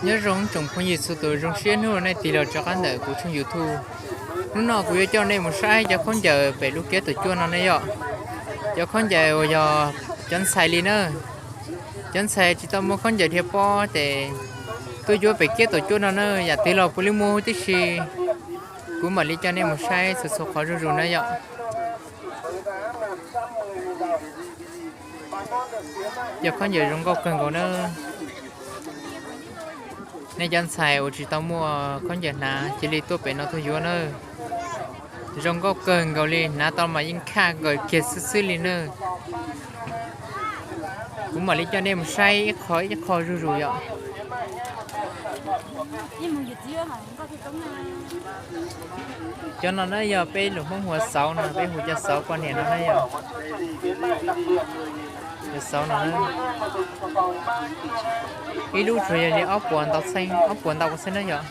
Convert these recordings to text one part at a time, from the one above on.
Nyob zoo tsoom phooj ywg txhua tus, zoo siab hnub nej tig los rov qab ntawm kuv tshooj YouTube. Hnub no kuv yuav coj nej mus saib cov khaub ncaws pem lub kiab Tuam Cuaj no ne yom. Cov khaub ncaws uas yog cov ntxhais li na. Cov ntxhais tsis tau muaj khaub ncaws dhia pob ces tuaj yuav pem kiab Tuam Cuaj no na, yam twg los puav leej muaj huv tib si. Kuv mam li coj nej mus saib txhua txhua qhov zuj zus na yom. Cov khaub ncaws zoo nkauj kawg nkaus na. Nej cov ntxhais uas tsis tau muaj khaub ncaws hnav cia li tuaj pem no tuaj yuav na. Zoo nkauj kawg nkaus li, hnav tau mas yeej khaj kawg kiag xwb xwb li na. Kuv mam li coj nej mus saib ib qho ib qho zuj zus yom. Cov no na yog peb lus Hmoob hu ua xauv no, peb hu cov xauv poj niam no na yom. Cov xauv no na, ib lub tsuas yog li ob puas ntau xeeb, ob puas ntau xeeb na yom.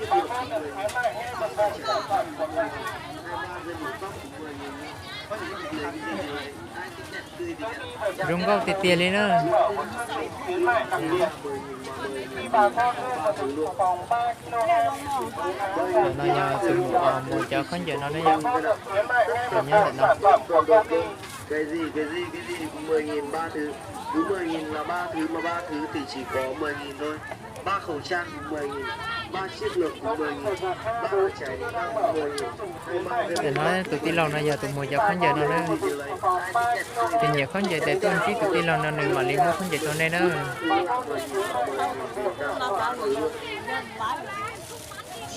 Zoo nkauj tiag tiag li na. Ntawm no yog tus muam, muag cov khaub ncaws no ne yom. Nyob ntawm no. Cái gì, cái gì, cái gì, mười nghìn ba thứ. Cứ mười nghìn là ba thứ, mà ba thứ thì chỉ có mười nghìn thôi. Ba khẩu trang thì mười nghìn, ba chiếc lược cũng mười nghìn, ba cái chén cũng mười nghìn. Ntawm no tus tij laug no yog tus muag cov khaub ncaws no na. Tus nyiam khaub ncaws ces tuaj ntsib tus tij laug no nws mam li muab khaub ncaws rau nej na.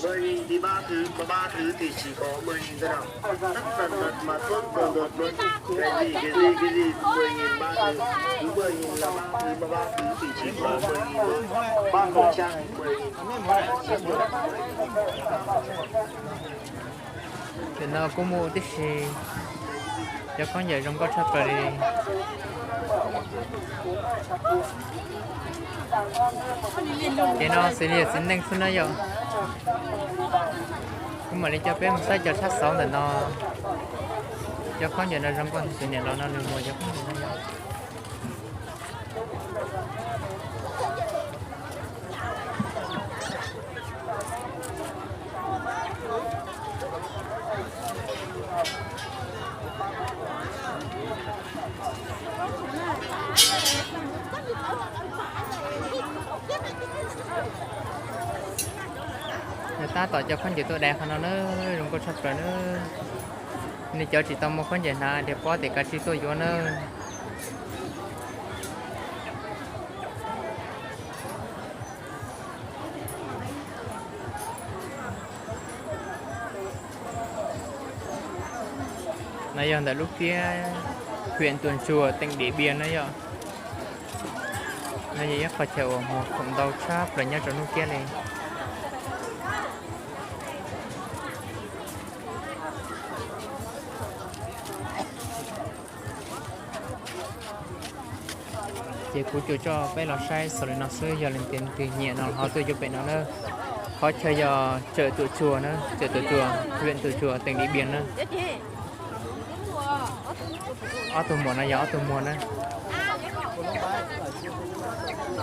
Mười nghìn thì ba thứ, mà ba thứ thì chỉ có mười nghìn thôi nào. Tất tần tật mà tuốt tần tật luôn. Cái gì, cái gì, cái gì, mười nghìn ba thứ. Cứ mười nghìn là ba thứ, mà ba thứ thì chỉ có mười nghìn thôi. Ba khẩu trang mười nghìn. Ntawm no kuj muaj tib si cov khaub ncaws zoo nkauj tshaj plaws li. Ces no xws li txiv neej xwb na yom. Kuv mam li coj peb mus saib cov tshab xauv ntawm no. Cov khaub ncaws no zoo nkauj, tus niam laus no nws muag cov khaub ncaws no yom. Nws tab tom cov khaub ncaws tuaj dai qhov no na, zoo nkauj tshaj plaws na. Nej cov tsis tau muaj khaub ncaws hnav dhia pob ces kav tsij tuaj yuav na. No yog ntawm lub kiab huyện Tùa Chùa, tỉnh Điện Biên na yom. No yog ib qho chaw uas muag khoom ntau tshaj plaws nyob rau hnub kiab li. Ces kuv tsuas coj peb los saib xaus li no xwb, yog leej twg nyiam no ho tuaj yuav pem no na. Qhov chaw yog chợ Tùa Chùa na, chợ Tùa Chùa, huyện Tùa Chùa, tỉnh Điện Biên na. Ob tug muam no yog ob tug muag na.